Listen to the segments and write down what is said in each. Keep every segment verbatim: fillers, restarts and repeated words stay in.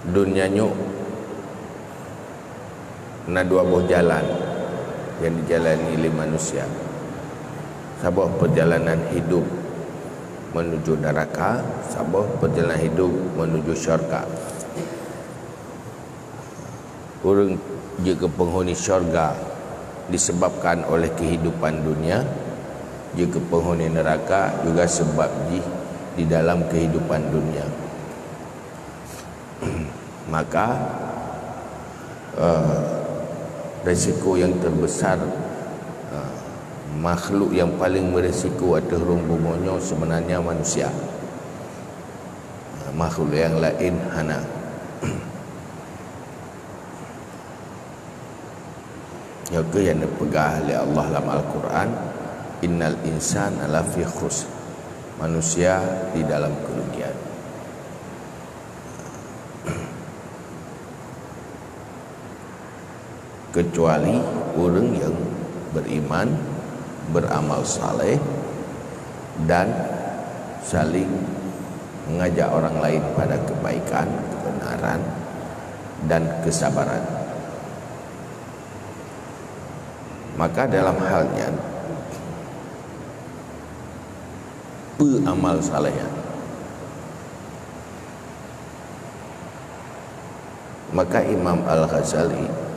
Dunia nyoe na dua boh jalan nyang dijalani lé manusia. Saboh perjalanan hidup menuju neraka, saboh perjalanan hidup menuju syurga. Ureuëng jeuet keu penghuni syurga disebabkan oleh kehidupan dunia, jeuet keu penghuni neraka juga sebab jih di dalam kehidupan dunia. Maka, eh, risiko yang terbesar, eh, makhluk yang paling berisiko ateueh rhueng bumoe nyoe sebenarnya manusia. Eh, makhluk yang laén hana. Nyoe kheueh nyang neupeugah lé Allah lam Al-Quran, "Innal insana lafi khusr." Manusia di dalam kerugian. Kecuali ureuëng nyang beriman, beramal saleh, dan saling mengajak orang lain pada kebaikan, kebenaran, dan kesabaran. Maka dalam hal nyan, peue amal saleh nyan? Maka Imam Al-Ghazali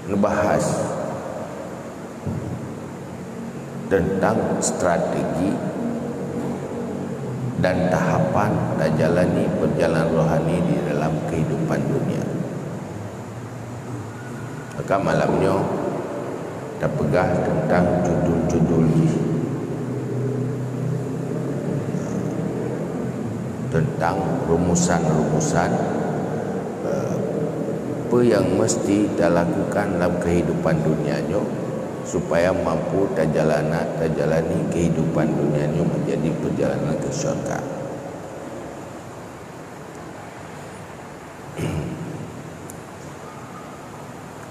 neubahas teuntang strategi dan tahapan tajalani perjalanan rohani di dalam kehidupan dunia. Maka malam nyoe tapeugah teuntang judul-judul jih, teuntang rumusan-rumusan, eh, peue nyang meusti talakukan lam kehidupan dunia nyoe supaya mampu tajalana-, tajalani kehidupan dunia nyoe menjadi perjalanan ke syurga.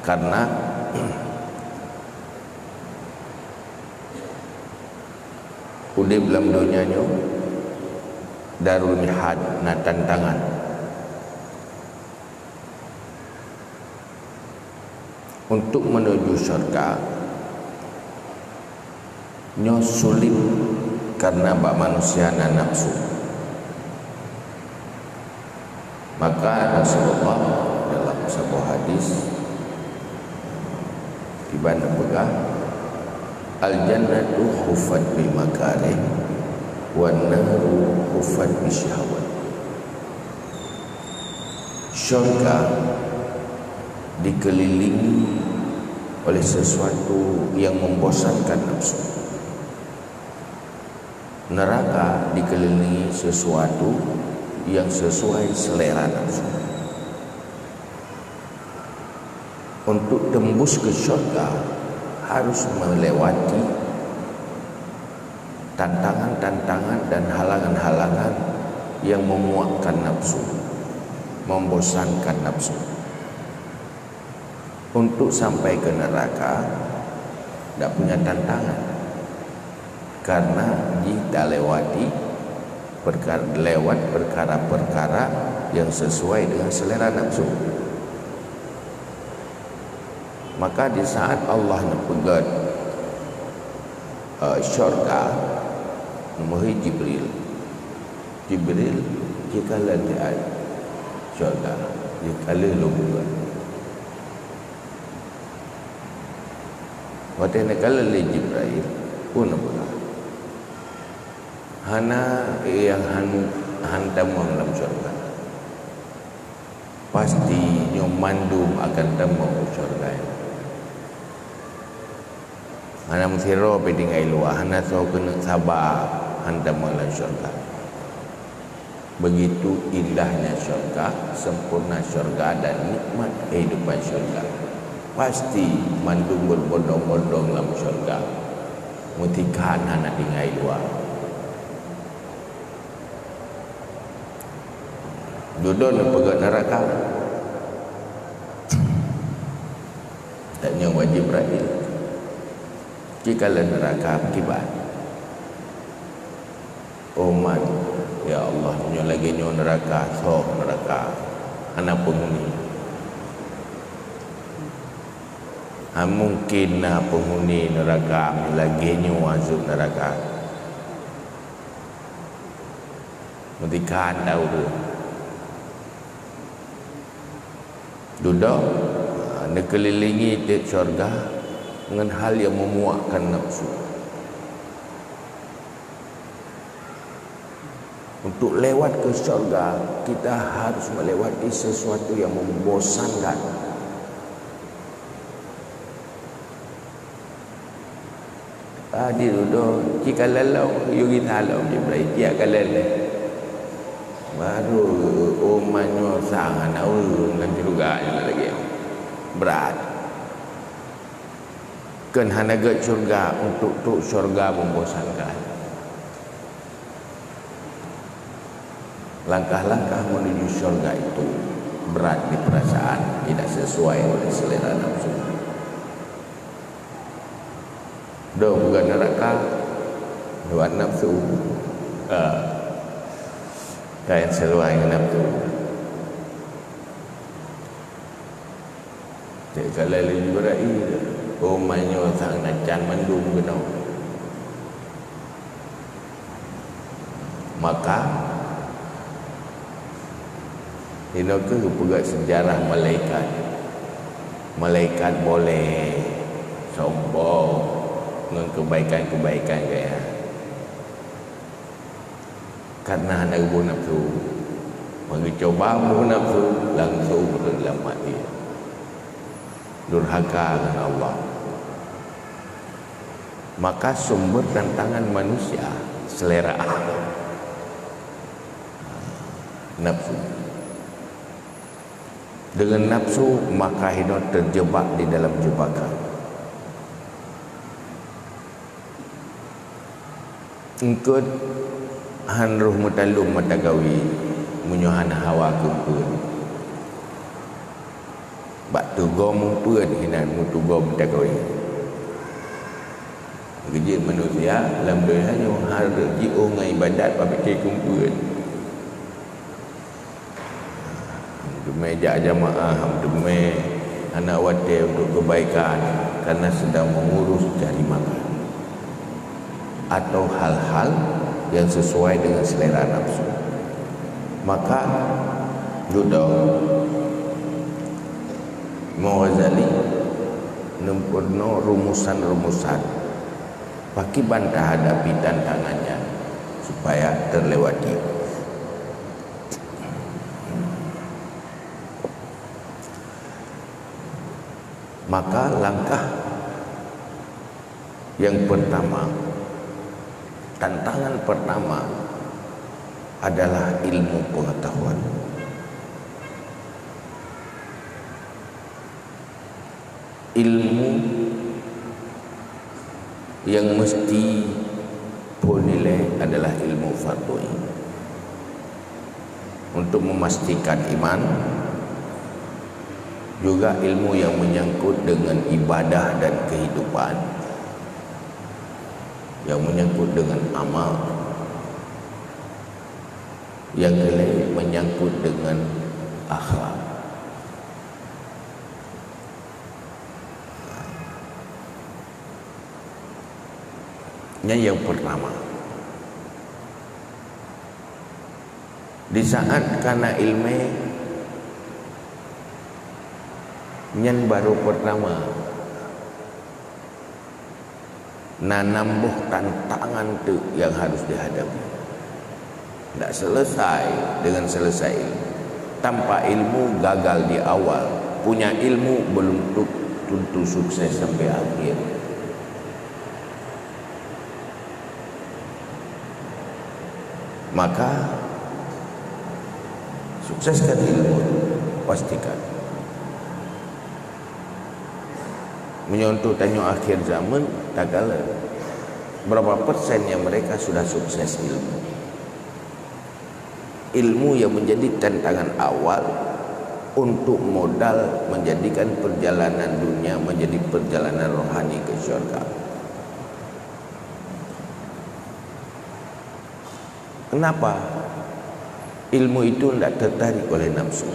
Karena udeb lam donya nyoe darul mihad, na tantangan. Untuk menuju syurga nyoe sulit karena bak manusia na nafsu. Maka Rasulullah dalam saboh hadis iban peugah, "Al-jannatu huffat bil makarih, wan naru huffat bis syahwat." Syurga dikelilingi oleh sesuatu yang membosankan nafsu. Neraka dikelilingi sesuatu yang sesuai selera nafsu. Untuk tembus ke syurga harus melewati tantangan-tantangan dan halangan-halangan yang memuakkan nafsu, membosankan nafsu. Untuk sampai ke neraka, tidak punya tantangan, karena jih talewati perkara, lewat perkara-perkara yang sesuai dengan selera nafsu. Maka di saat Allah neupeugét, eh, syurga, neumeuhôi Jibril. "Jibril, ci kalon lé syurga, ci kalon lôn buka." Watée neukalon lé Jibril, peue neupeugah? Hana nyang han, han tamong lam syurga. Pasti nyoe mandum akan tamong u syurga nyoe. Hana meusidroe pih tinggai luwa, hana soe keuneuk saba, han tamong lam syurga. Begitu indahnya syurga, sempurna syurga, dan nikmat kehidupan syurga. Pasti mandum berbondong-bondong lam syurga, meutika hana tinggai luwa. Dudoe neupeugét neuraka. Tanyong bak Jibril, "Ci kalon neuraka kiban?" "Oh man, Ya Allah, meunyoe lagée nyoe neuraka, soe neuraka, hana peunghuni. Hana mungken na peunghuni neuraka meunyoe lagée nyoe azeub neuraka. Meudikhan tahu tu. Dudoe, ha, neukeulilingui teuk syurga ngon hal nyang meumuakkan nafsu. Untuk lewat ke syurga, kita harus melewati sesuatu yang membosankan. Tadi dudoe, ci ka lalong, yuri talong Jibril, ci ka lalong. Baru, oh, meunyoe sang hana ureuëng ngon syurga nyan lagée nyoe. Brat. Kön hana gét syurga, untuk trok syurga membosankan. Langkah-langkah menuju syurga itu berat di perasaan, tidak sesuai oleh selera nafsu. Dong bukan neraka, lewat nafsu. Ah. Kain sesuai dengan nafsu. Cek kalai laju berai. Oh, meunyoe sang na can mandum keunoe. Maka, inoe keuh peugah sejarah malaikat. Malaikat boleh sombong ngon kebaikan-kebaikan gaya. Karena hana geuboh nafsu. Meugeucoba boh nafsu, langsung rhot lam até. Durhaka ngon Allah. Maka sumber tantangan manusia, selera akhlak. Nafsu. Dengan nafsu, maka hino terjebak di dalam jebakan. Eungkôt han roh meutalom mata gawi, meunyoe hana hawa keumpeuet. Bak tugoe mumpeuet hinan meutugoe mata gawi. Geujeuet manusia lam donya nyoe hareuta jiôh ngon ibadat bak pike keumpeuet. Teumé jak jamaah, teumé hana watée untuk kebaikan karena sedang mengurus cari makan atau hal-hal yang sesuai dengan selera nafsu. Maka, dudoe, Imam Ghazali neupeureunoe rumusan-rumusan pakiban tahadapi tantangan nyan supaya terlewati. Maka langkah yang pertama, tantangan pertama adalah ilmu pengetahuan. Ilmu yang mesti phon ilée adalah ilmu fardhu ain. Untuk memastikan iman, juga ilmu yang menyangkut dengan ibadah dan kehidupan, yang menyangkut dengan amal, yang keuhai menyangkut dengan akhlak. Nyan nyang pertama. Di saat kana ileumé, nyan baru pertama. Na nam boh tantangan teuk nyang harus dihadapi. Ndak selesai dengan selesai ilmu. Tanpa ilmu gagal di awal, punya ilmu belum tu-, tentu sukses sampai akhir. Maka, sukseskan ilmu, pastikan. Meunyoe untuk tanyoe akhir zaman, takalon berapa persen yang mereka sudah sukses ilmu. Ilmu yang menjadi tantangan awal untuk modal menjadikan perjalanan dunia menjadi perjalanan rohani ke syurga. Kenapa? Ilmu itu tidak tertarik oleh nafsu.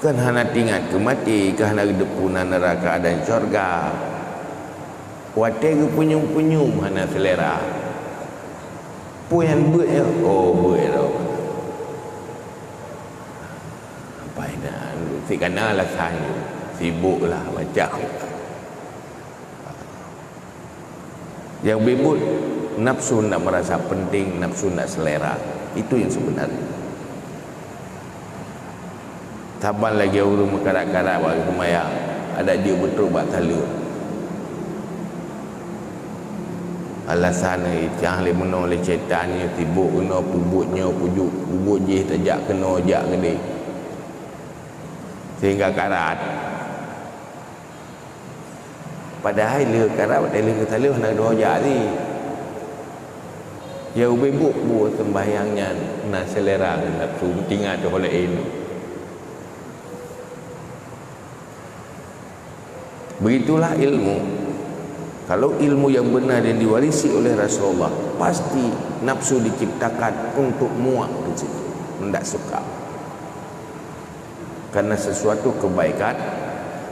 Kan hana teuingat keu maté, kan hana geuteupeue na neuraka dan syurga. Watée geupeunyum-peunyum hana seulera. Peue nyang beuet nyoe? Oh, beuet lom. Apa ina? Sik kana alasan, sibuk lah macam. Nyang beuet nafsu nak merasa penting, nafsu nak selera. Itu yang sebenarnya. Saban lagée ureuëng meukarat-karat bak seumayang, adak jeuet beutrok bak saleuem. Alasan nyang lé meunoe lé syaitan nyoe sibuk keunoe peubuet nyoe pujuk, peubuet jih tajak keunoe jak keudeh. Sehingga karat. Padahai lheueh karat, watée lheueh geusaleuem hana geudoh jak lé. Ya ubé buet buet sembahyang nyan na selera ngon nafsu, meutingat teuh laén. Begitulah ilmu. Kalau ilmu yang benar yang diwarisi oleh Rasulullah, pasti nafsu diciptakan untuk muak di situ, hendak suka. Karena sesuatu kebaikan,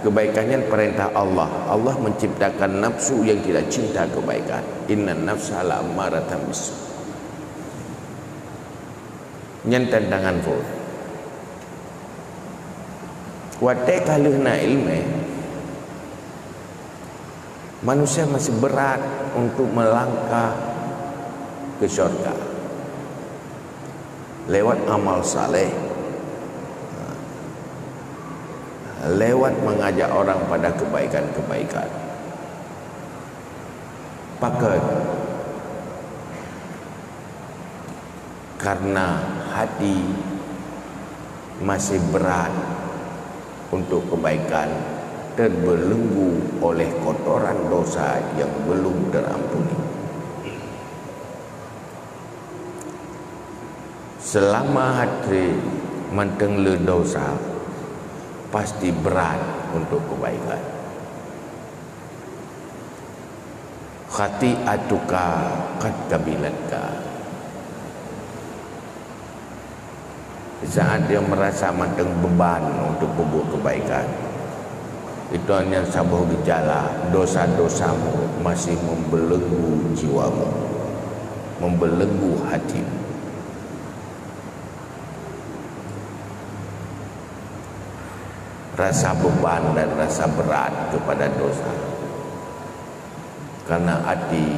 kebaikan nyan perintah Allah. Allah menciptakan nafsu yang tidak cinta kebaikan. Inna nafsa la ammaratan bisu. Nyan tantangan phon. Watée ka lheueh na iéleumé, manusia masih berat untuk melangkah ke syurga lewat amal saleh, lewat mengajak orang pada kebaikan-kebaikan. Pakon? Karena hati masih berat untuk kebaikan, terbelenggu oleh kotoran dosa yang belum terampuni. Selama hati mantong le dosa, pasti berat untuk kebaikan. Khati'atuka qad kabilatka. Saat dia merasa mantong beban untuk berbuat kebaikan, itu hanya saboh gejala dosa-dosamu masih membelenggu jiwamu, membelenggu hatimu. Rasa beban dan rasa berat kepada dosa. Karena hati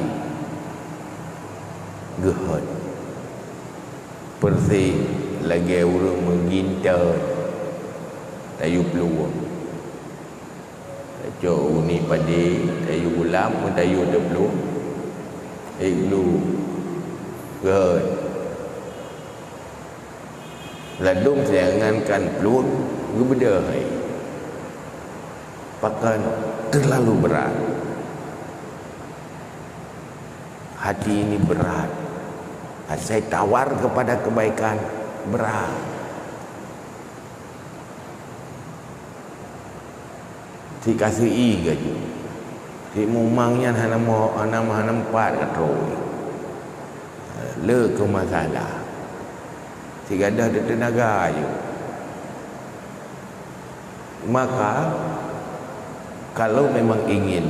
geuhot. Persis lagée ureuëng meuginta tayue plueng. Tacok uni padé, tayue gulam, meutayue teuh plueng. Ék lu geuhot. Ladôm siangan kan plueng geubeudôh hai. Pakon? Terlalu berat. Hati ini berat. Asai tawar kepada kebaikan, berat. Sit ka seu-i gaju. Sit mumang nyan hana mo-, hana, hana meupat ka trok. Le keu masalah. Sit gadôh teunaga aju. Maka, kalau memang ingin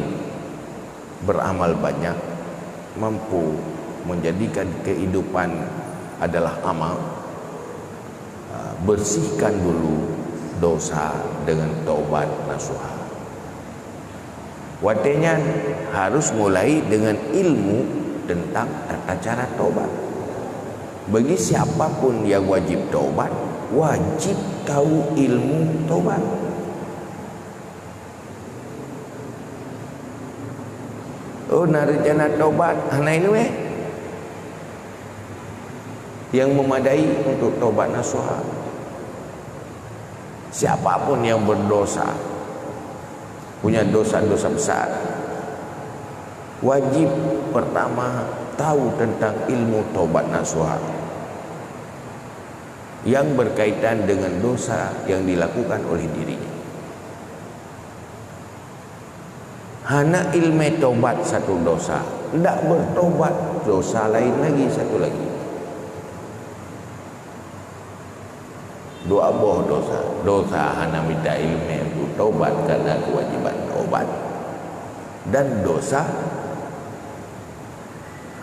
beramal banyak, mampu menjadikan kehidupan adalah amal, ah, bersihkan dulu dosa dengan taubat nasuha. Watée nyan harus mulai dengan ilmu tentang tata cara taubat. Bagi siapa pun yang wajib taubat, wajib tahu ilmu taubat. Oh, na rencana taubat, hana iéleumé yang memadai untuk taubat nasuha. Siapa pun yang berdosa, punya dosa-dosa besar, wajib pertama tahu tentang ilmu taubat nasuha yang berkaitan dengan dosa yang dilakukan oleh dirinya. Hana ileumé tobat satu dosa, ndak beutobat dosa laén lagi satu lagi. Dua boh dosa. Dosa hana mita ileumé untuk tobat karena kewajiban tobat, dan dosa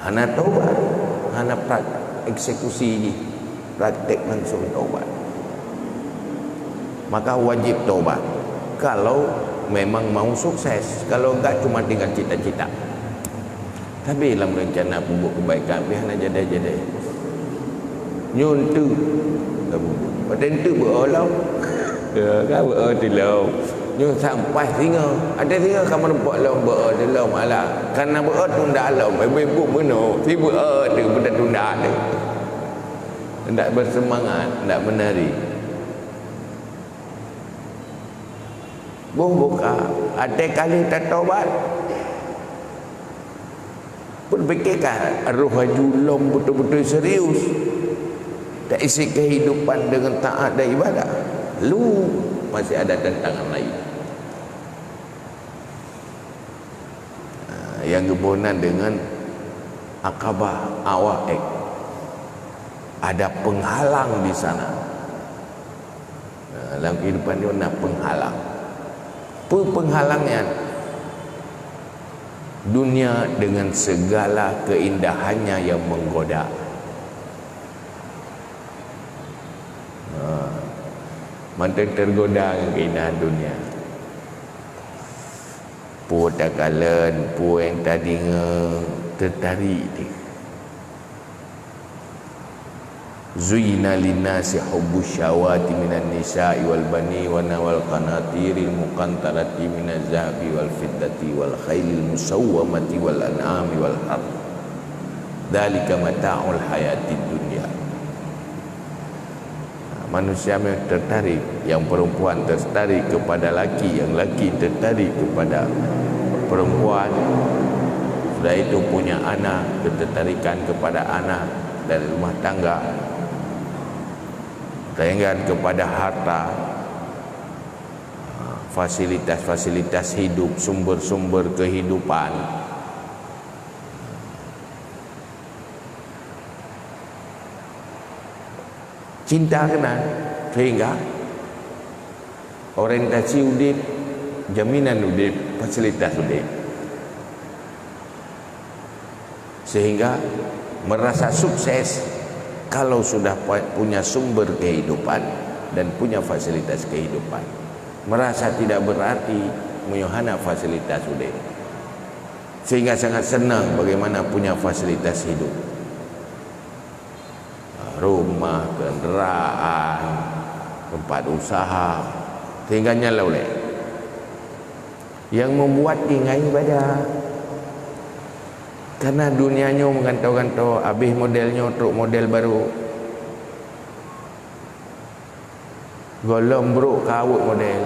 hana tobat, hana prak-, eksekusi jih, praktek langsung tobat. Maka wajib tobat kalau memang mau sukses. Kalau enggak, cuma tinggal cita-cita. Tapi lam rencana peubuet kebaikan pih hana jadeh-jadeh. Nyoe enteuk, watèe enteuk beu-o lom. Ya, ka beu-o teulom. Nyoe sampai singoh. Ada singoh ka meureumpok lom beu-o teulom, alah. Karena beu-o tunda lom, ibu-ibu meunoe, si beu-o tu, beu tunda tu. Ndak bersemangat, ndak menarik. Boh buka, até kali tatobat. Peupikirkan, roh aju lom beutôi-beutôi serius. Taisi kehidupan dengan taat dan ibadah. Lu masih ada tantangan lain. Ha, nyang geuboh nan dengan Aqabah Awaiq. Ada penghalang di sana. Nah, lam kehidupan nyoe na penghalang. Peue penghalang nyan? Dunia dengan segala keindahannya yang menggoda. Nah, mantong tergoda ngon keindahan dunia. Peue takalon, peue nyang tadeungoe, tertarik deh. Zuyyina linnasi hubbus syahawati minan nisa'i wal bani wa nawal qanatiril muqantarati minaz zahabi wal fiddati wal khailil musawwamati wal an'ami wal harth. Dzalika mata'ul hayatid dunya. Manusia memang tertarik, yang perempuan tertarik kepada laki, yang laki tertarik kepada perempuan. Sudah itu punya anak, ketertarikan kepada anak dari rumah tangga. Persaingan kepada harta, fasilitas-fasilitas hidup, sumber-sumber kehidupan. Cinta keunan, sehingga orientasi udép, jaminan udép, fasilitas udép. Sehingga merasa sukses kalau sudah pu-, punya sumber kehidupan dan punya fasilitas kehidupan. Merasa tidak berarti meunyoe hana fasilitas udép. Sehingga sangat senang bagaimana punya fasilitas hidup. Rumah, kenderaan, tempat usaha, sehingga nyan lom lé. Nyang membuat tinggai ibadah. Karena dunia nyoe meugantoe-gantoe, habéh model nyoe, trok model barô. Gohlom brôk ka awot model.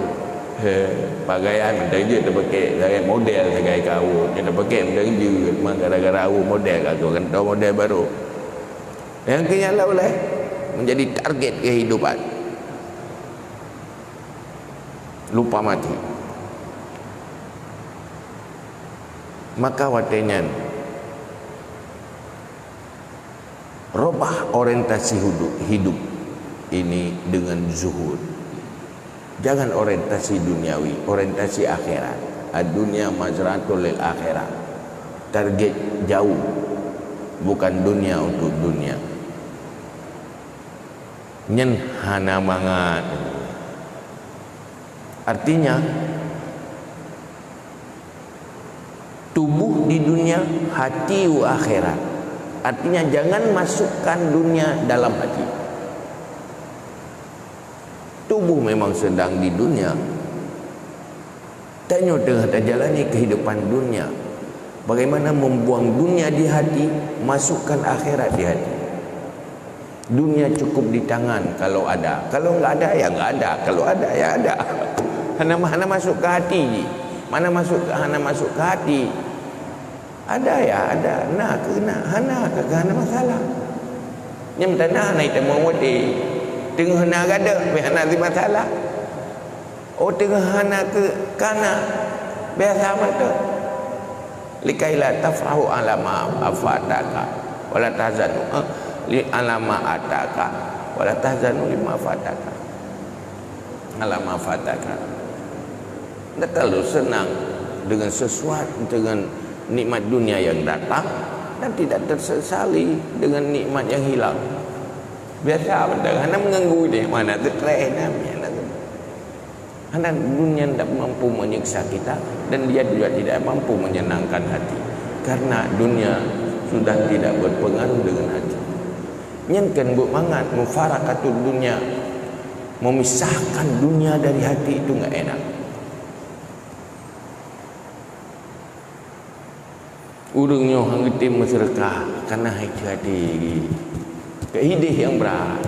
He, pakaian mantong jeuet tapakè, sagai model sagai ka awot. Nyang tapakè mantong jeuet, cuma gara-gara awot model ka gantoe model barô. Nyang keu nyan lom lé menjadi target kehidupan. Lupa mati. Maka watèe nyan, rubah orientasi hudu-, hidup ini dengan zuhud. Jangan orientasi duniawi, orientasi akhirat. Ad-dunya mazratul lil akhirah. Target jauh, bukan dunia untuk dunia. Nyan hana mangat. Artinya, tubuh di dunia, hati u akhirat. Artinya, jangan masukkan dunia dalam hati. Tubuh memang sedang di dunia. Tanyoe teungoh tajalani kehidupan dunia. Bagaimana membuang dunia di hati, masukkan akhirat di hati. Dunia cukup di tangan kalau ada. Kalau enggak ada, ya enggak ada. Kalau ada, ya ada. Hana, hana masuk ke hati jih. Mana masuk, hana masuk ke hati. Ada ya ada, na keu na, hana keu hana masalah. Nyang teuntang hana itamong watèe. Teungoh na gadoh, pih hana jimasalah. Oh, teungoh hana keu kana, biasa mantong. Likai la tafrahu ala ma fataka, wala tahzanu, eh, li ala ma ataka, wala tahzanu lima fataka. Ala ma fataka. Tidak terlalu senang dengan sesuatu, dengan nikmat dunia yang datang, dan tidak tersesali dengan nikmat yang hilang. Biasa betul, hana mengganggu dia, mana tu tren, mana tu. Karena dunia tidak mampu menyiksa kita dan dia juga tidak mampu menyenangkan hati. Karena dunia sudah tidak berpengaruh dengan hati. Nyan kan buet mangat mufaraqatud dunia, memisahkan dunia dari hati itu enggak enak. Ureuëng nyoe han geutem meuseudeukah, kana hai keu até. Keu idéh nyang brat.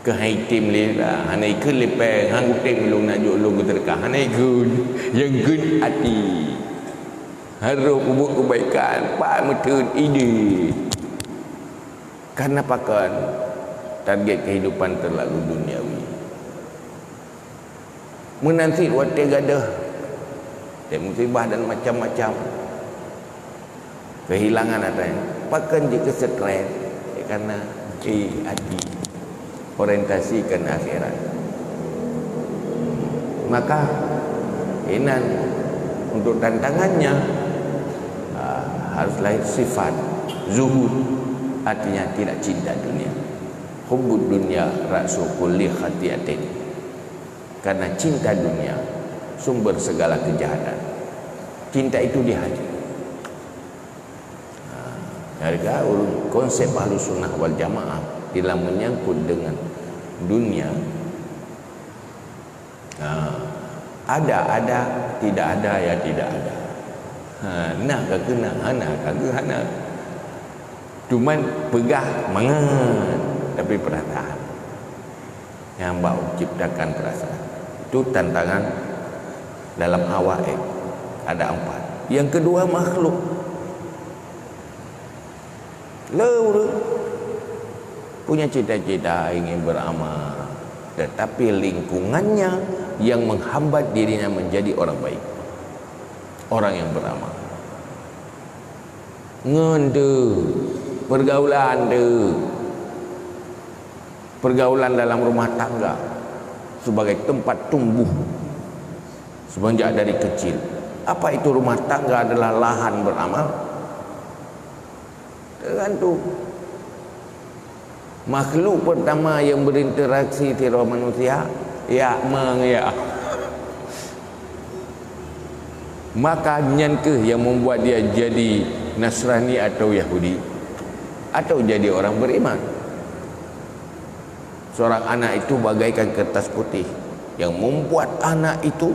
Keu hai tem lé, hana ikheun lé péng, han geutem lôn nak jok lôn meuseudeukah, hana ikheun. Nyang kheun até. Harôh peubuet keubaikan, pat meutheun idéh. Karena pakon? Target kehidupan terlalu duniawi. Meunan cit watée gadôh, watée musibah dan macam-macam, kehilangan ada, pakon jeuet keu stres, karena ci hati orientasi keu akhirat. Maka inan untuk tantangannya, ah, harus lahir sifat zuhud, artinya tidak cinta dunia. Hubbud dunya ra'su kulli khati'atin. Karena cinta dunia sumber segala kejahatan. Cinta itu di hati. Nah, harga urut konsep Ahlus Sunnah wal Jamaah dalam menyangkut dengan dunia, nah, ada, ada, tidak ada, ya tidak ada. Ha, nah ka keu na, hana ka keu hana. Cuman peugah mangat, tapi perasaan. Nyang bak ciptakan perasaan. Itu tantangan dalam awak, eh, ada empat. Yang kedua, makhluk. Le ureuëng punya cita-cita ingin beramal, tetapi lingkungannya yang menghambat dirinya menjadi orang baik, orang yang beramal. Ngon tu, pergaulan tu, pergaulan dalam rumah tangga sebagai tempat tumbuh semenjak dari kecil. Apa itu rumah tangga adalah lahan beramal? Tergantung. Makhluk pertama yang berinteraksi sidroe manusia, ya, meng, ya. Maka nyan keuh yang membuat dia jadi Nasrani atau Yahudi, atau jadi orang beriman. Seorang anak itu bagaikan kertas putih yang membuat anak itu,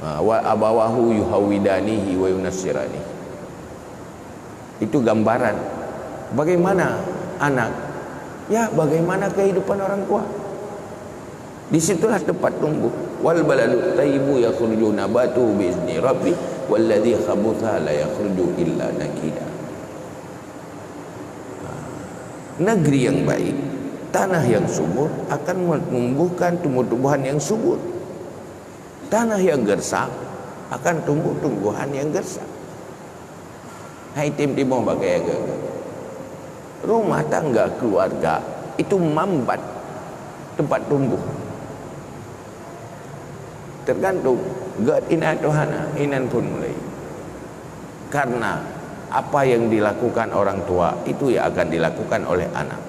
ha, wa abawahu yuhawidanihi wa yunassirani. Itu gambaran bagaimana anak, ya, bagaimana kehidupan orang tua. Di situlah tempat tumbuh. Wal baladut thayyibu yakhruju nabatuhu bi izni rabbih, walladzi khabutha la yakhruju illa nakida. Negeri yang baik, tanah yang subur akan menumbuhkan tumbuh-tumbuhan yang subur. Tanah yang gersang akan tumbuh tumbuhan yang gersang. Hai tim timoh bagai agak. Rumah tangga keluarga itu mambat tempat tumbuh. Tergantung, gét inan atau hana, inan pun mulai. Karena apa yang dilakukan orang tua, itu yang akan dilakukan oleh anak.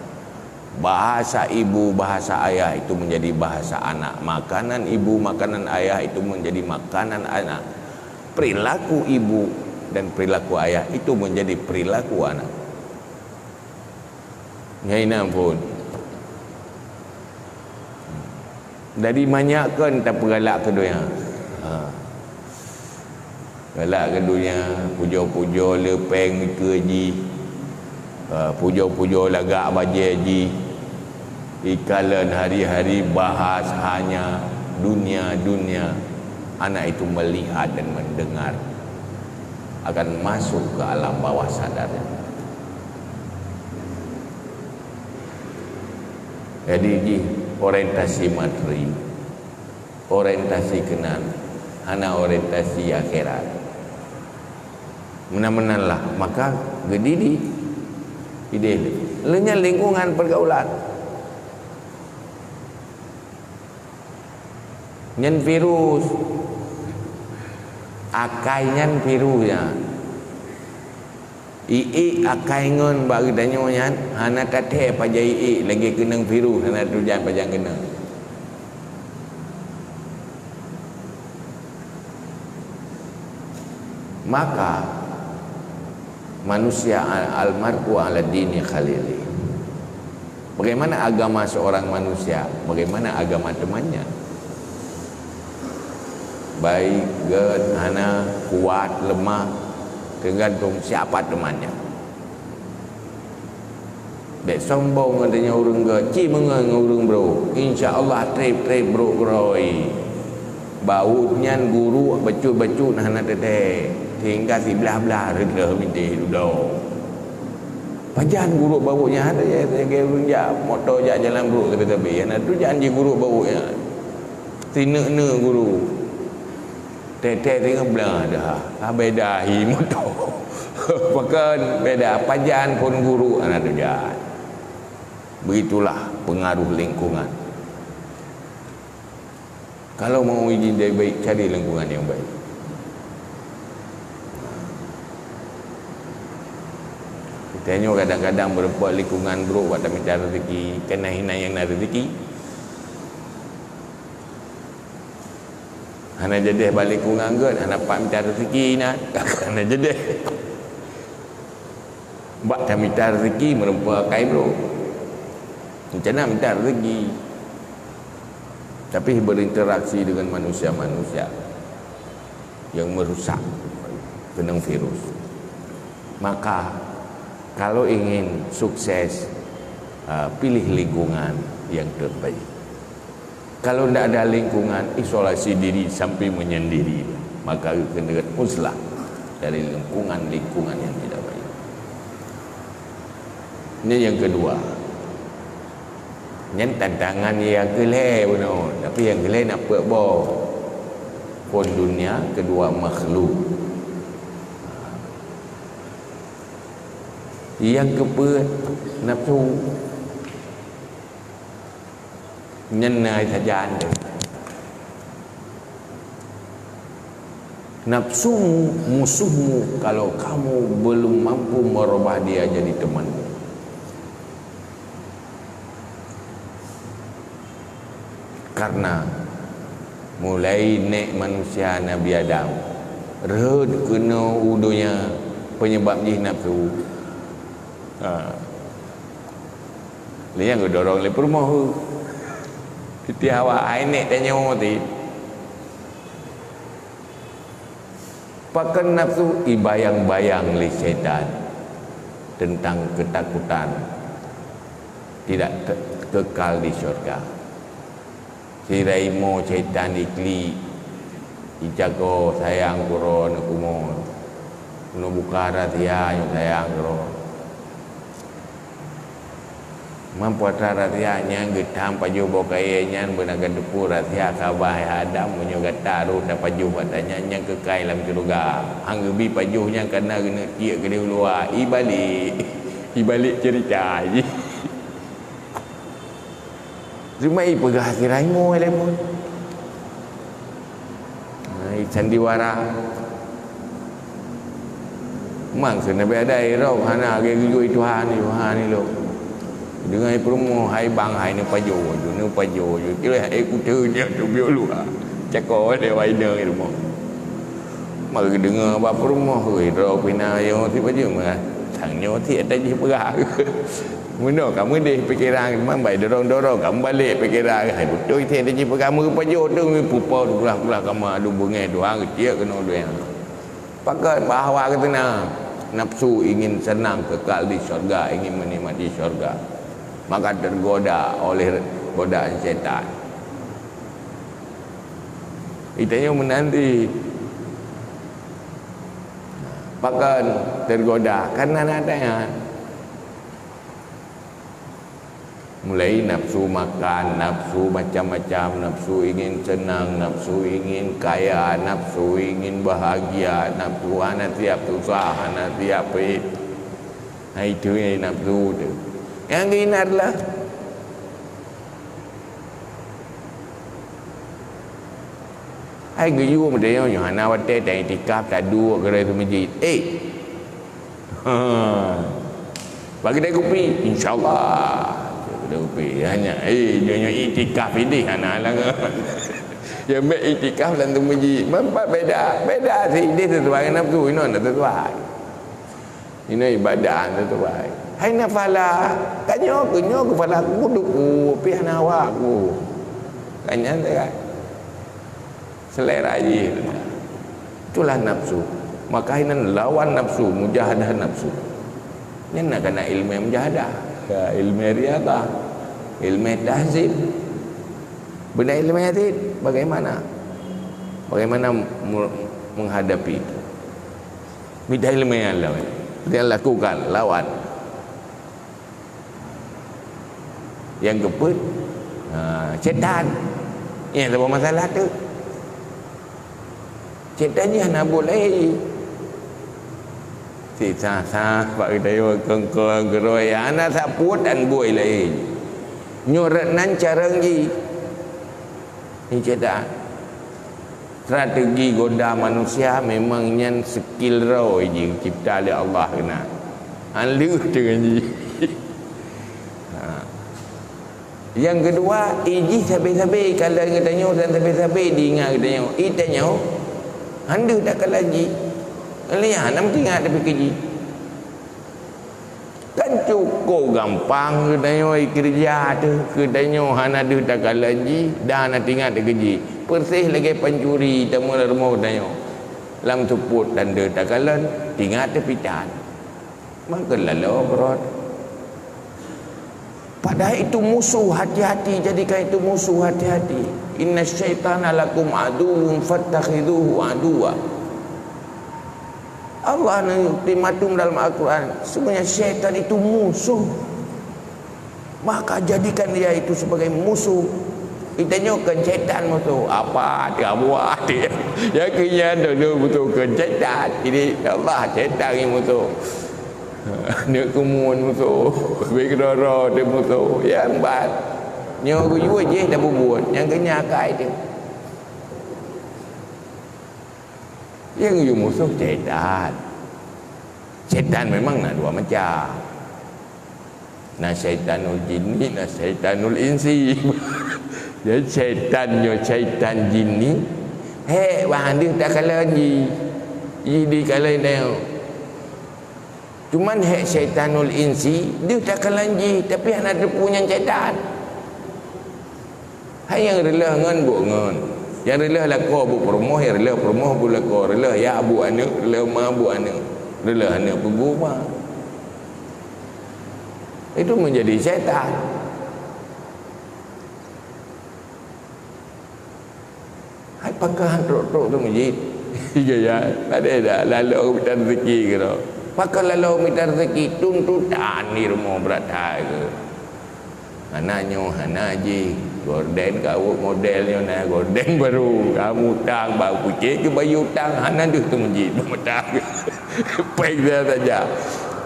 Bahasa ibu, bahasa ayah itu menjadi bahasa anak. Makanan ibu, makanan ayah itu menjadi makanan anak. Perilaku ibu dan perilaku ayah itu menjadi perilaku anak. Ngai na pun. Jadi manyak kan tapeugalak keu donya. Ha. Galak keu donya, pujoe-pujoe le péng mikeue jih. Ha, pujoe-pujoe lagak bajée jih. Ikalon hari-hari bahas hanya dunia-dunia. Anak itu melihat dan mendengar akan masuk ke alam bawah sadar. Jadi jih orientasi materi, orientasi keunan, hana orientasi akhirat. Meunan-meunan lah, maka geudidi idéh lé. Lheueh nyan lingkungan pergaulan. Nyan virus. Akai nyan virus nyan. Iék akai ngon bak geutanyoe nyan hana tathèe pajan iék, lagèe keunong virus hana tatujan pajan keunong. Maka manusia al-, al-mar'u ala dini khalili. Bagaimana agama seorang manusia? Bagaimana agama temannya? Baik, gèt, hana, kuat, lemah, tergantung siapa temannya. Bèk sombong geutanyoe ureueng gèt, ci meungon ngon ureueng brôk. Insya Allah trép-trép brôk keudroe. Bacut nyan guruk, bacut-bacut hana teuthèe. Sehingga siblah-blah reuloh mintèe dudoe. Pajan guruk bacut nyan hana teuthèe, lagèe ureueng jak moto jak jalan brôk sabe-sabe. Hana teujan jih guruk bacut nyan. Sineuk-neuk guruk. Teuthèe teungoh blah dah. Ka beda hi moto. Pakon beda, pajan phôn guruk hana teujan. Begitulah pengaruh lingkungan. Kalau mau izin dari baik, cari lingkungan yang baik. Kita nyoe kadang-kadang meureumpok lingkungan brôk bak tamita rezeki, keunan hina nyang na rezeki. Hana jadeh bak lingkungan gèt, hana pat mita rezeki na, hana jadeh. Bak tamita rezeki meureumpok akai brôk. Rencana mita rezeki. Tapi berinteraksi dengan manusia-manusia yang merusak, keunong virus. Maka, kalau ingin sukses, ah, pilih lingkungan yang terbaik. Kalau tidak ada lingkungan, isolasi diri sampai menyendiri, maka kena uzlah dari lingkungan-lingkungan yang tidak baik. Ini yang kedua. Nyan tantangan nyang keu lhèe bunoe, tapi nyang keu lhèe na peuet boh. Phôn dunia, keudua makhluk. Nyang keupeuet nafsu. Nyan na sajan deh. Nafsumu musuhmu kalau kamu belum mampu merubah dia jadi temanmu. Karena mulai nèk manusia Nabi Adam rhot keunoe u donya, penyebab jih nafsu. Ha. Lé nyang geudorong lé peurumoh. Siti Hawa, hai nèk tanyoe ti. Pakon nafsu ibayang-bayang lé syaitan tentang ketakutan tidak ke-, kekal di syurga. Sira imo syaitan iklik, ijago sayang keu droe neukumo, neubuka rahsia nyang sayang keu droe. Mampu atra rahsia nyan geutam pajoh boh kayèe nyan beuna geuteupeu rahsia saba hai Adam meunyoe gata rhot tapajoh bak tanyan nyang keukai lam syeuruga. Han geubi pajoh nyan kana geuneuk tiek keudeh u luwa. Ibalek, ibalek ceurita jih. Cuma ipeugah sira imo lé mon. Hai sandiwara. Mang keuneubeuet dai rhot hana lagèe geuyue Tuhan, Tuhan ilôn. Deungon peurumoh hai bang hai neupajoh ju, neupajoh ju. Kira hai kuteue nyan teubiet luwa. Cako lé wai nyoe rumoh. Maka geudeungoe bak peurumoh, "Oi, droe pih na nyoe sipajoh meuah. Sang nyoe tiek tajih peugah." Meunoe ka meudeh pikeran, man bai dorong-dorong ka meubalek pikeran. Hai beutôi tiek tajih peugah meupajoh tu, pupo glah-glah kama adu beungèh Tuhan geuciek keunoe donya. Pakon bahwa geuteuna nafsu ingin senang kekal di syurga, ingin menikmati syurga. Maka tergoda oleh godaan syaitan. Itanyoe meunan di pakon tergoda karena na tangan. Mulai nafsu makan, nafsu macam-macam, nafsu ingin senang, nafsu ingin kaya, nafsu ingin bahagia, nafsu hana siap susah, hana siap peuet. Ha, itu nyang nafsu tu. Nyang geuhina adalah hai geuyue meudeh nyoe hana watèe ta-iktikaf, taduek keudroe seumeujid. Eh, Ha. Bagi kedai kupi, insya-Allah. Kedai kupi hanya, eh, nyoe, nyoe iktikaf idéh hana halangan. Ya, mek iktikaf lam tu meuji. Memang beda, beda si idéh sesuai nafsu, inoe hana sesuai. Inoe ibadah hana sesuai. Hai na phala, tanyoe keu nyoe keu phala ku duku, pih hana awak ku. Kan nyan kan? Selera jih. Itulah nafsu. Maka inan lawan nafsu, mujahadah nafsu. Nyan nak kena ilmu mujahadah. Ya, ilmu riadah, ilmu tahzib. Beuna ilmu tahzib, bagaimana? Bagaimana mu-, menghadapi itu? Mita ilmu yang lawan. Dia lakukan, lawan. Nyang keupeuet, ha, syaitan. Nyang saboh masalah tu. Syaitan nyan hana buet laén. Sisa-sa bak geutanyoe kongkong keuroi, hana sapeue dan buet laén. Nyoe rot nan carông jih. Ni syaitan. Strategi goda manusia memang nyan skill droe jih cipta lé Allah keunan. Han lheueh teungoh jih. Ha. Nyang keudua, ijih sabe-sabe kalon geutanyoe dan sabe-sabe diingat geutanyoe. Itanyoe han deuh takalon jih. Lian hana meutingat tapi keu jih. Kan cukup gampang geutanyoe keureuja teuh, geutanyoe hana deuh takalon jih dan hana tingat keu jih. Persis lagèe pancuri tamong lam rumoh geutanyoe. Lam seupôt tan deuh takalon, tingat teuh pih tan. Maka laloe beurot. Padahai itu musuh, hati-hati, jadikan itu musuh, hati-hati. Inna syaitana lakum aduwwun fattakhidhuhu aduwwa. Allah neubri ultimatum dalam Al-Quran, sebenarnya syaitan itu musuh. Maka jadikan dia itu sebagai musuh. Kita nyoe kan syaitan musuh. Apa dia buat dia? Ya, kenya dulu betul kan syaitan. Ini Allah syaitan ni musuh. Neuk kumun musuh. Bik roro dia musuh. Ya, empat. Nyoe geuyue jih dah bubuet. Yang kenya akai dia. Nyang yue musoh syaitan. Syaitan memang na dua macam. Na syaitanul jinni, na syaitanul insi. Jadi syaitan nyoe syaitan jinni, hek bah deuh takalon jih. Jih dikalon nyoe. Cuman hek syaitanul insi, deuh takalon jih, tapi hana teupeu nyan syaitan. Hai nyang reuloh ngon buet ngon. Nyang reuloh lakoe buet peurumoh, nyang reuloh peurumoh buet lakoe, reuloh yah buet aneuk, reuloh ma buet aneuk, reuloh aneuk peubuet ma. Itu menjadi syaitan. Hai pakon trok-trok tu masjid. Gaya, tak ada dah. Lalu aku minta rezeki ke tu. Pakon lalu minta rezeki, tuntutan di rumah berat hai ke. Hana nyoe, hana jih. Gorden kawok model nyoe na, gorden baru. Kamu utang, bak kucing ke bayi utang, hana deuh tu masjid, peumutang. Pek dia saja.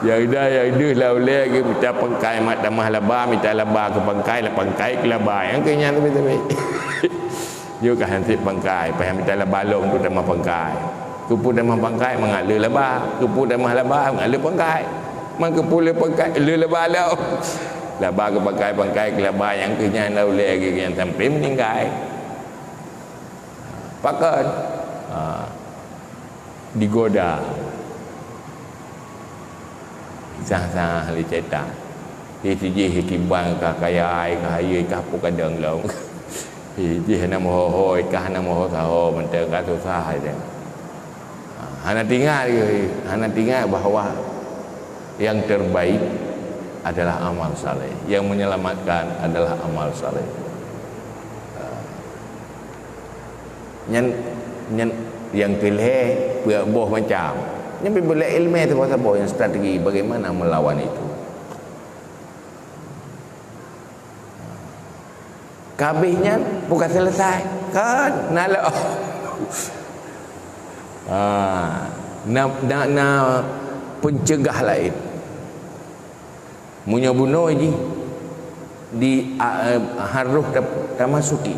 Yang dah, yang deuh lah uleh ke minta pangkai mak tamah laba, minta laba ke pangkai, lah pangkai ke laba. Yang ke nyan tapi-tapi. Nyoe ka hansip pangkai, payah mita laba lom keu tamah pangkai. Keupeue tamah pangkai mangat le laba, keupeue tamah laba mangat le pangkai. Man keupeue le pangkai, le laba lom. Laba keu pangkai, pangkai keu laba, nyang keu nyan dah ulèe lagèe nyan sampai meuninggai. Pakon? Ha. Digoda. Sah-sah lé syaitan. Di sijih kiban ka kaya, ka hayeu, ka peue kadang lom. Di sijih hana meuho-ho, ka hana meuho saho, mantong ka susah aja. Ha, hana tingat, hana tingat bahwa yang terbaik adalah amal saleh. Yang menyelamatkan adalah amal saleh. Ha. Nyan, nyan nyang keu lhèe peuet boh macam. Nyan pih beu lé ileumèe saboh-saboh nyang strategi bagaimana melawan itu. Habéh nyan bukan selesai. Kan? Nalok. Ha, na, na, na pencegah laén. Meunyoe bunoe jih di, a, eh, harus ta-, tamasuki.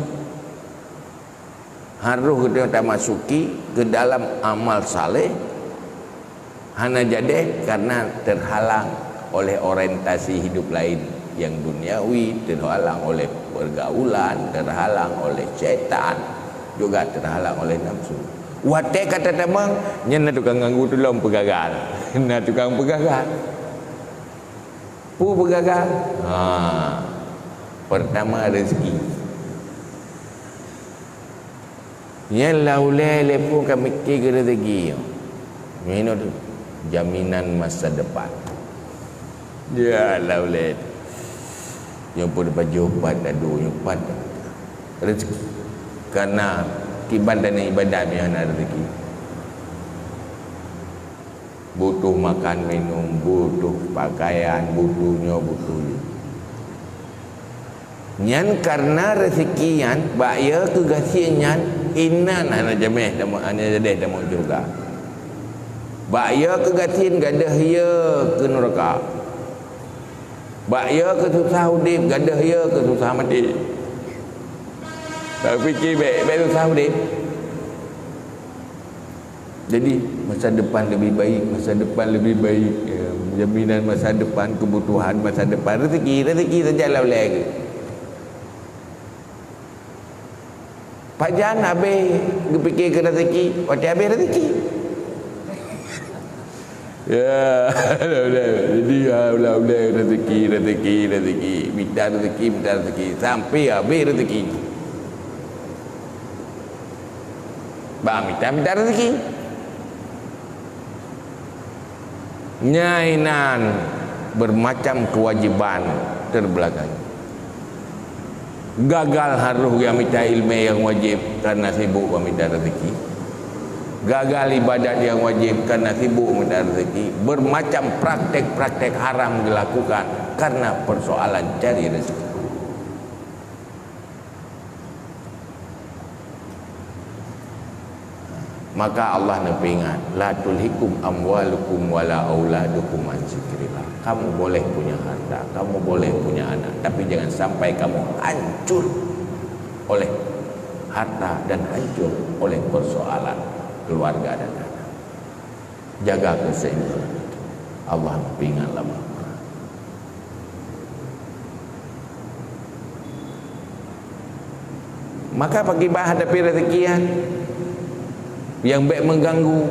Harus geutanyoe tamasuki ke dalam amal saleh, hana jadeh karena terhalang oleh orientasi hidup lain yang duniawi, terhalang oleh pergaulan, terhalang oleh syaitan, juga terhalang oleh nafsu. Watée ka tatamong, nyan na tukang ganggu tulông peugagal. Na tukang peugagal. Peue peugagal? Ha, pertama rezeki. Nyan lam ulée lé pun ka miké keu rezeki. Nyoe tu jaminan masa depan. Ya, lam ulée. Nyoe pun pajoh pat adu, nyoe pat rezeki. Karena kiban dan ibadat nyan hana rezeki. Butuh makan minum, butuh pakaian, butuh nyoe, butuh nyoe. Nyan karena rezeki nyan, bak ya keu gasien nyan, inan hana jameh tamong, hana jadeh tamong syeuruga. Bak ya keu gasien gadoh ya keu nuraka. Bak ya keu susah udeb, gadoh ya keu susah maté. Tapi pike bék, bék susah udeb. Jadi, masa depan lebih baik, masa depan lebih baik, ya, jaminan masa depan, kebutuhan masa depan, rezeki, rezeki saja lah ulée. Pajan habéh geupike keu rezeki, watée habéh rezeki. Ya, jadi, ya, ulée-ulée rezeki, rezeki, rezeki, mita rezeki, mita rezeki, sampai habéh rezeki. Bak mita-mita rezeki. Nyan inan bermacam kewajiban terbelakang. Gagal harôh geumita ileumé nyang wajéb karena sibuk bak mita rezeki. Gagal ibadat nyang wajéb karena sibuk mita rezeki. Bermacam praktek-praktek haram dilakukan karena persoalan cari rezeki. Maka Allah neupeuingat, "La tulhikum amwalukum wala auladukum an zikrillah." Kamu boleh punya harta, kamu boleh punya anak, tapi jangan sampai kamu hancur oleh harta dan hancur oleh persoalan keluarga dan anak. Jaga keseimbangan itu. Allah peuingat lama. Maka pakriban hadapi rezeki nyan nyang bék mengganggu,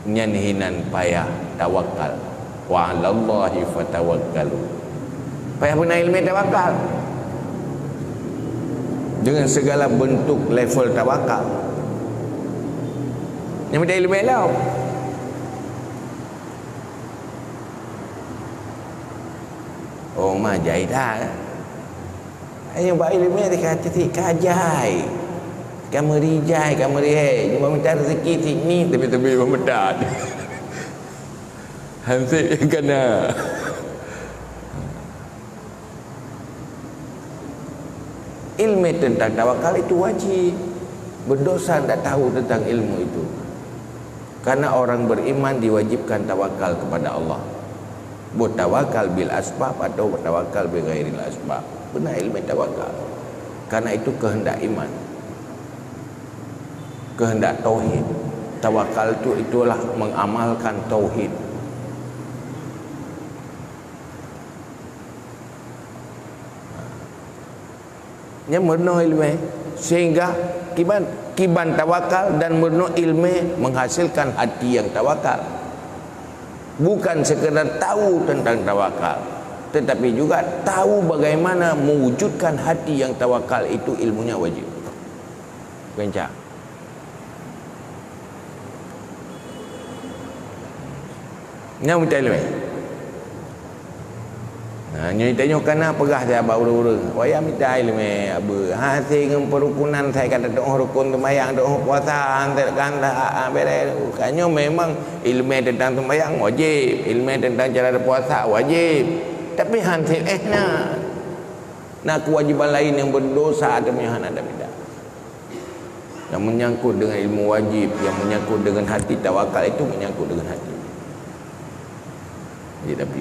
nyan hinan payah tawakal. "Wa 'alallahi fatawakkalu." Payah beuna ileumé tawakal. Dengan segala bentuk level tawakal. Nyang mita ileumé lom. Oh, ma jai that. Ayo bak ileumé dikata cit ka jai. Ka meuri jai, ka meuri hai. Cuma mita rezeki cit ni, tapi-tapi bak meudat. Hansét kana. Ilmu tentang tawakal itu wajib. Berdosa tidak tahu tentang ilmu itu. Karena orang beriman diwajibkan tawakal kepada Allah. Bertawakal bil asbab atau bertawakal bi ghairil asbab. Beuna ilmu tawakal. Karena itu kehendak iman. Kehendak tauhid. Tawakal itu itulah mengamalkan tauhid. Nyan meurunoe ileumé, sehingga kiban, kiban tawakal dan meurunoe ileumé menghasilkan hati yang tawakal. Bukan sekadar tahu tentang tawakal, tetapi juga tahu bagaimana mewujudkan hati yang tawakal itu ilmunya wajib. Kencang. Nyang mita ileumé. Nah, nyoe tanyoe kana peugah siat bak ureuëng-ureuëng. Wayah mita ileumé, abu. Hase ngon perukunan sai ka teutuoh rukun seumayang, teutuoh puasa, han teu kan dah, ah, bereh. Ka nyoe memang ileumé tentang seumayang wajib, ileumé tentang cara puasa wajib. Tapi han sép éh na. Na keuwajéban laén nyang berdosa ateueh nyan hana tabida. Nyang menyangkut dengan ilmu wajib, nyang menyangkut dengan hati, tawakal itu menyangkut dengan hati. Jadi, tapi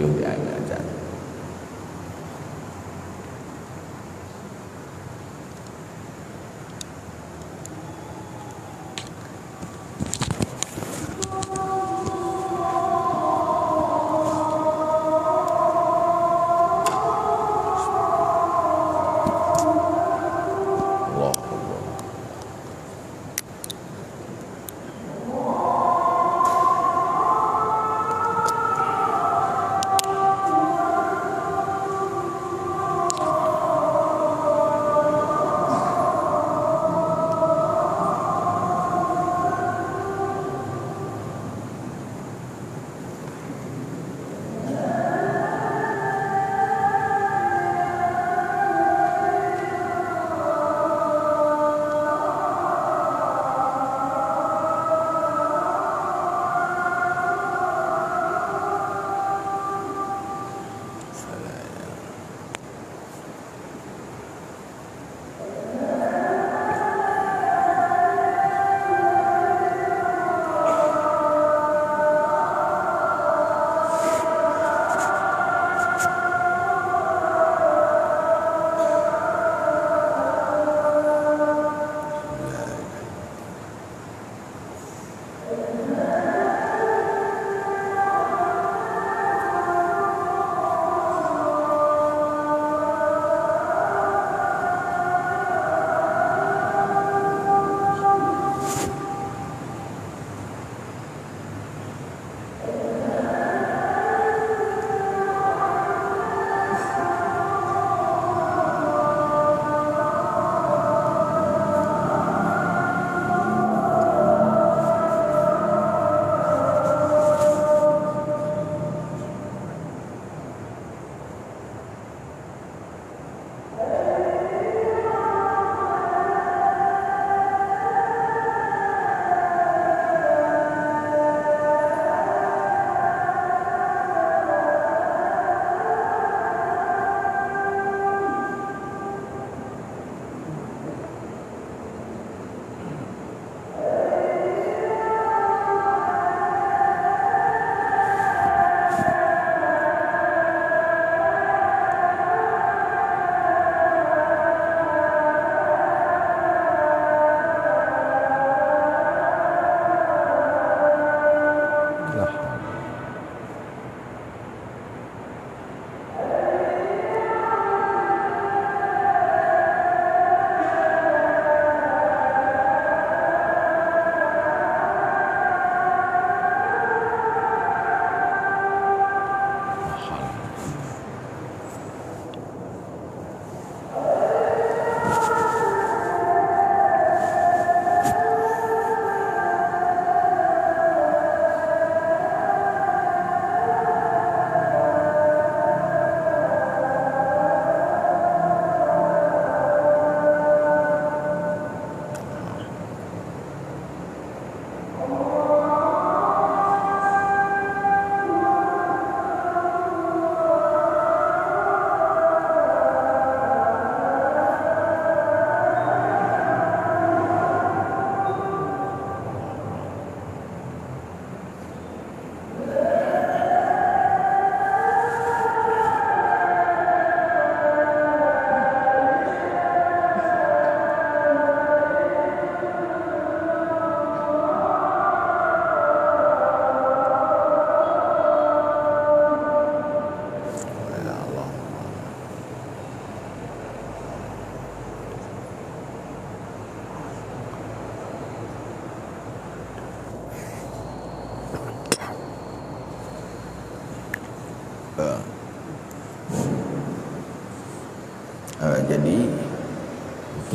Eh, jadi,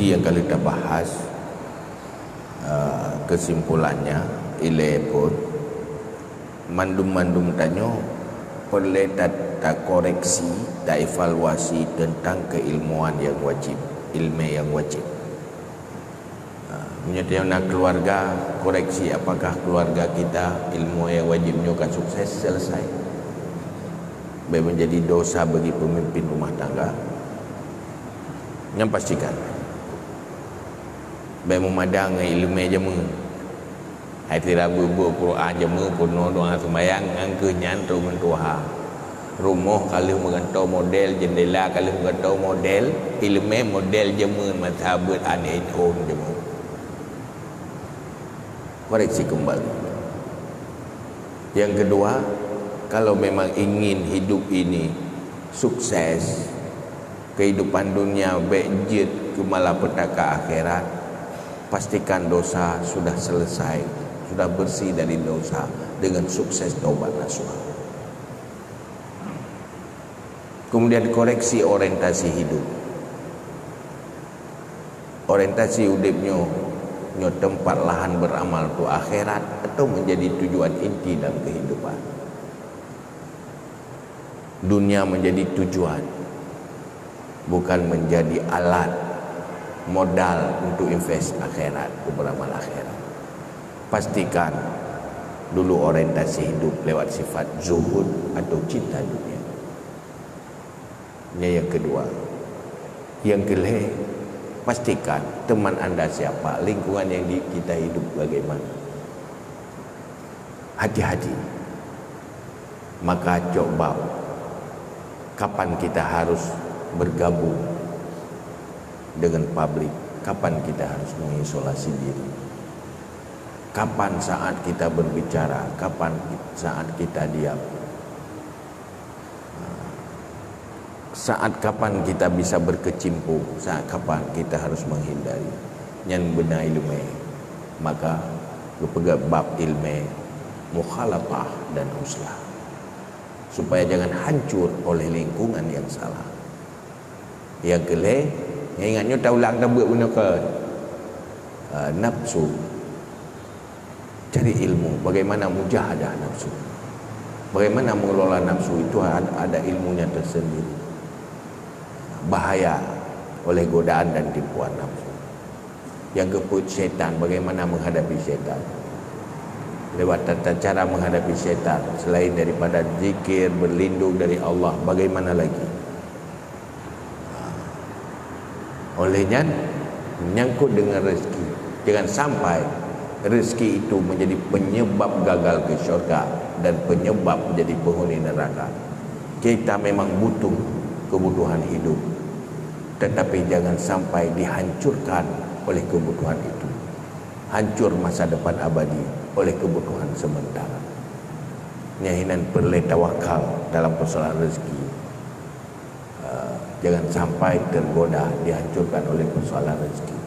nyan nyang ka lheueh tabahas, eh, keusimpulannya, ilée phon, mandum-mandum tanyoe peureulée ta-, takoreksi, taevaluasi teuntang keuilmuan nyang wajéb, ileumé nyang wajéb. Ha, meunyoe tanyoe na keuluwarga, koreksi apakah keuluwarga kita ilmu nyang wajéb nyoe ka sukses, selesai. Bék meunjadi dosa bagi peumimpin rumah tangga. Nyan pastikan. Bék meumadang ngon iéleumé jameun. Hai sira beuet-beuet Quran jameun, peunoh doa seumayang, ngon keuh nyan trok ngon tuha. Rumoh ka lheueh meugantoe model, jeundela ka lheueh meugantoe model, iéleumé model jameun masa beuet aneuk inong jameun. Koreksi kembali. Yang kedua, kalau memang ingin hidup ini sukses, kehidupan dunia bék jeuet keu malapetaka akhirat, pastikan dosa sudah selesai, sudah bersih dari dosa dengan sukses taubat nasuha. Kemudian koreksi orientasi hidup. Orientasi udeb nyoe, nyoe teumpat lahan beramal untuk akhirat atau menjadi tujuan inti dalam kehidupan? Dunia menjadi tujuan, bukan menjadi alat modal untuk invest akhirat, untuk beramal akhirat. Pastikan dulu orientasi hidup lewat sifat zuhud atau cinta dunia. Nyan yang kedua. Yang kelhée, pastikan teman anda siapa, lingkungan yang di, kita hidup bagaimana. Hati-hati. Maka cok bab, kapan kita harus bergabung dengan publik, kapan kita harus mengisolasi diri, kapan saat kita berbicara, kapan saat kita diam. Saat kapan kita bisa berkecimpung, saat kapan kita harus menghindari. Nyan beuna iéleumé. Maka geupeugah bab iéleumé mukhalatah dan uzlah, supaya jangan hancur oleh lingkungan yang salah. Yang kelhée, ingat nyoe taulang tabeuet bunoe kon. Ah, nafsu. Cari ilmu bagaimana mujahadah nafsu. Bagaimana mengelola nafsu itu ad-, ada ilmunya tersendiri. Bahaya oleh godaan dan tipuan nafsu. Yang keempat, setan, bagaimana menghadapi setan. Lewat tata cara menghadapi setan, selain daripada zikir, berlindung dari Allah, bagaimana lagi? Oleh nyan, menyangkut dengan rezeki, jangan sampai rezeki itu menjadi penyebab gagal ke syurga dan penyebab menjadi penghuni neraka. Kita memang butuh kebutuhan hidup, tetapi jangan sampai dihancurkan oleh kebutuhan itu. Hancur masa depan abadi oleh kebutuhan sementara. Nyan hinan peureulée tawakal dalam persoalan rezeki. Eh, jangan sampai tergoda dihancurkan oleh persoalan rezeki.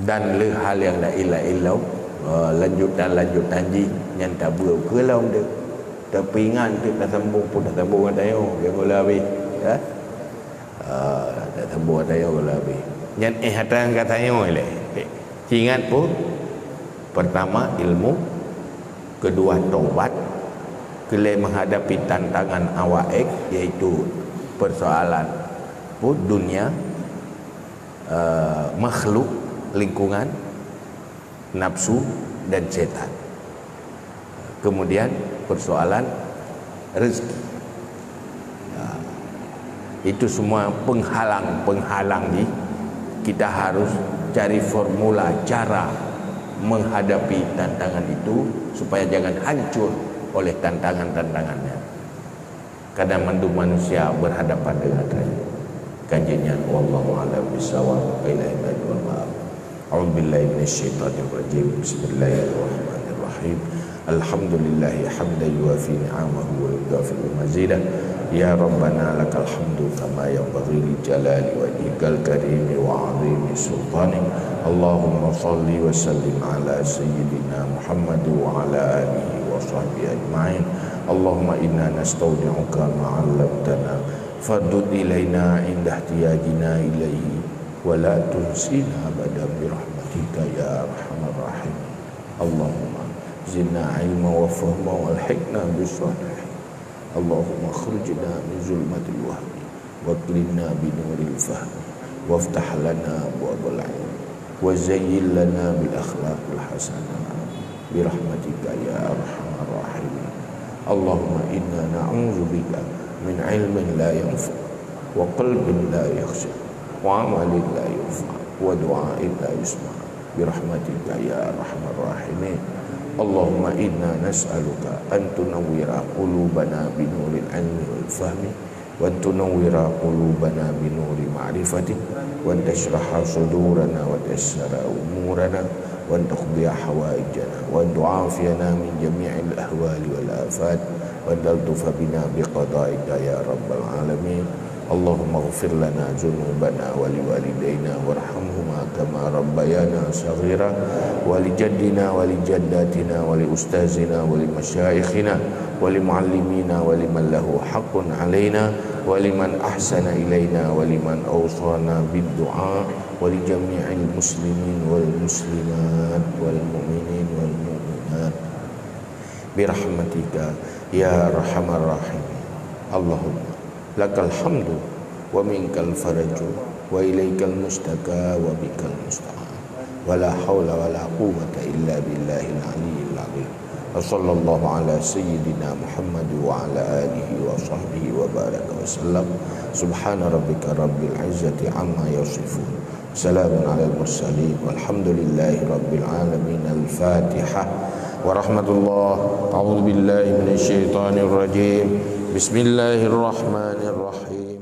Dan le hal nyang laén-laén lom, eh, lanjutan-lanjutan jih nyan tabeuet keu lom deuh. Tapi ingat teuk tasambong pun tasambong geutanyoe, jangan gula habéh, ya. Eh, tasambong geutanyoe gula habéh. Nyan éh atra nyang geutanyoe lé. Ingat pun, pertama ilmu, kedua taubat, keulhée menghadapi tantangan awak ék, yaitu persoalan pun dunia, eh, makhluk, lingkungan, nafsu, dan setan. Kemudian persoalan rezeki. Ya, itu semua penghalang-penghalang jih. Kita harus cari formula cara menghadapi tantangan itu supaya jangan hancur oleh tantangan-tantangannya. Kadang mandum manusia berhadapan dengan daya. Ka jeuet nyan, wallahu a'lam bishawab. Wa ilaihil maaf. A'udzubillahi minasyaitonirrajim. Bismillahirrahmanirrahim. Alhamdulillahi hamdan yuwafi ni'amahu wa yukafi'u mazidah. Ya Rabbana lakal hamdu kama yanbaghi li jalali wajhikal karimi wa 'azimi sultanik. Allahumma shalli wa sallim ala sayyidina Muhammad wa ala alihi wa sahbihi ajma'in. Allahumma inna nastaudi'uka ma 'allamtana fardud ilaina inda ihtiyajina ilaihi wa la tunsina abadan bi rahmatika ya arhamar rahimin. Allahumma zidna ilma wa fahma wa alhiqna bis salihin. Allahumma akhrijna min zulmatil wahmi wa akrimna bi nuril fahmi waftah lana abwabal ilmi wa zayyin lana bil akhlaqil hasanah bi rahmatika ya arhamar rahimin. Allahumma inna na'udzubika min ilmin la yanfa' وقلب لا يخشع وعمل لا يرفع ودعاء لا يسمع برحمتك يا أرحم الراحمين. اللهم إنا نسألك أن تنور قلوبنا بنور العلم والفهم، وأن تنور قلوبنا بنور معرفتك، وأن تشرح صدورنا وتيسر أمورنا، وأن تقضي حوائجنا، وأن تعافينا من جميع الأهوال والآفات، وأن تلطف بنا بقضائك يا رب العالمين. اللهم اغفر لنا ذنوبنا ولوالدينا وارحمهما كما ربيانا صغيرا، ولجدنا ولجداتنا ولأستاذنا ولمشايخنا ولمعلمينا ولمن له حق علينا ولمن أحسن إلينا ولمن أوصانا بالدعاء ولجميع المسلمين والمسلمات والمؤمنين والمؤمنات برحمتك يا أرحم الراحمين. اللهم لك الحمد ومنك الفرج وإليك المشتكى وبك المستعان، ولا حول ولا قوة إلا بالله العلي العظيم. وصلى الله على سيدنا محمد وعلى آله وصحبه وبارك وسلم. سبحان ربك رب العزة عما يصفون. سلام على المرسلين والحمد لله رب العالمين. الفاتحة. ورحمة الله. أعوذ بالله من الشيطان الرجيم. بسم الله الرحمن الرحيم.